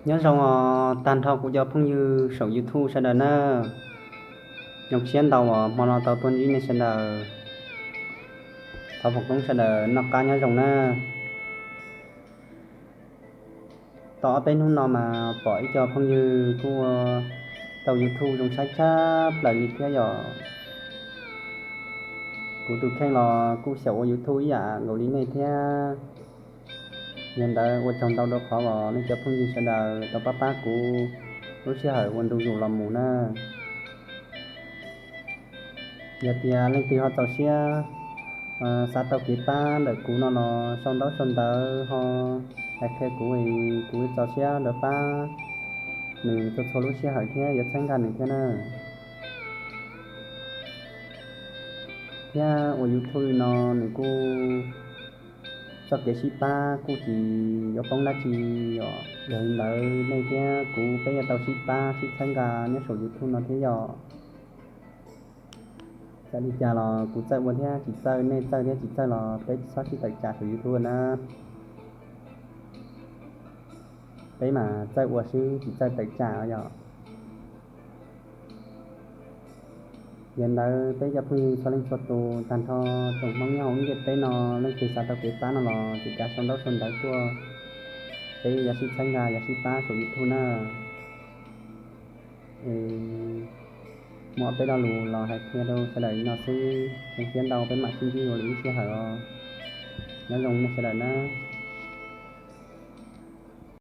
Nyob zoo os tag nrho kuv cov phooj ywg saum YouTube sawv daws na. Zoo siab ntau uas hmo no tau tuaj ntsib nej sawv daws. Thov foom koob sawv daws noj qab nyob zoo na. Tau ob peb hnub no mas pom ib co phooj ywg kuj ua tau YouTube zoo saib tshaj plaws li thiab yom. Kuv tus kheej los kuj xyaum ua YouTube ib yam nkaus li nej thiab. Yog ntawd ua tsaug ntau rau qhov uas nej cov phooj ywg sawv daws tau pab pab kuv lub sij hawm ua ntu zus los mus na. Yog tias leej twg ho txaus siab xav tau kev pab ntawm kuv no los sau ntaub sau ntawv ho hais qhia kuv, kuv txaus siab rov pab nws txhua txhua lub sij hawm thiab yuav txhawb nqa nws thiab na. Thiab ua YouTube no nws kuj txoj kev sib pab kuj tsis yuav poob dab tsi os. Yog li ntawd nej thiab kuv peb yuav tau sib pab sib txhawb nqa nyob saum YouTube no thiab yom. Txawm li cas los kuv txawj ua thiab tsis txawj, nej txawj thiab tsis txawj los peb txhob sib tawm tsam saum YouTube na. Peb mas txawj ua xwb tsis txawj tawm tsam yom. Yog li ntawd peb cov phooj ywg txhua leej txhua tus tag nrho tsoom Hmoob nyob hauv lub ntiaj teb no leej twg xav tau kev pab no los tsis kav sau ntaub sau ntawv tuaj, peb yuav sib txhawb nqa yuav sib pab saum YouTube na. Muaj ob peb lo lus los hais qhia rau sawv daws li no xwb, zoo siab ntau peb mam sib ntsib dua lwm lub sij hawm os. Nyob zoo nej sawv daws na.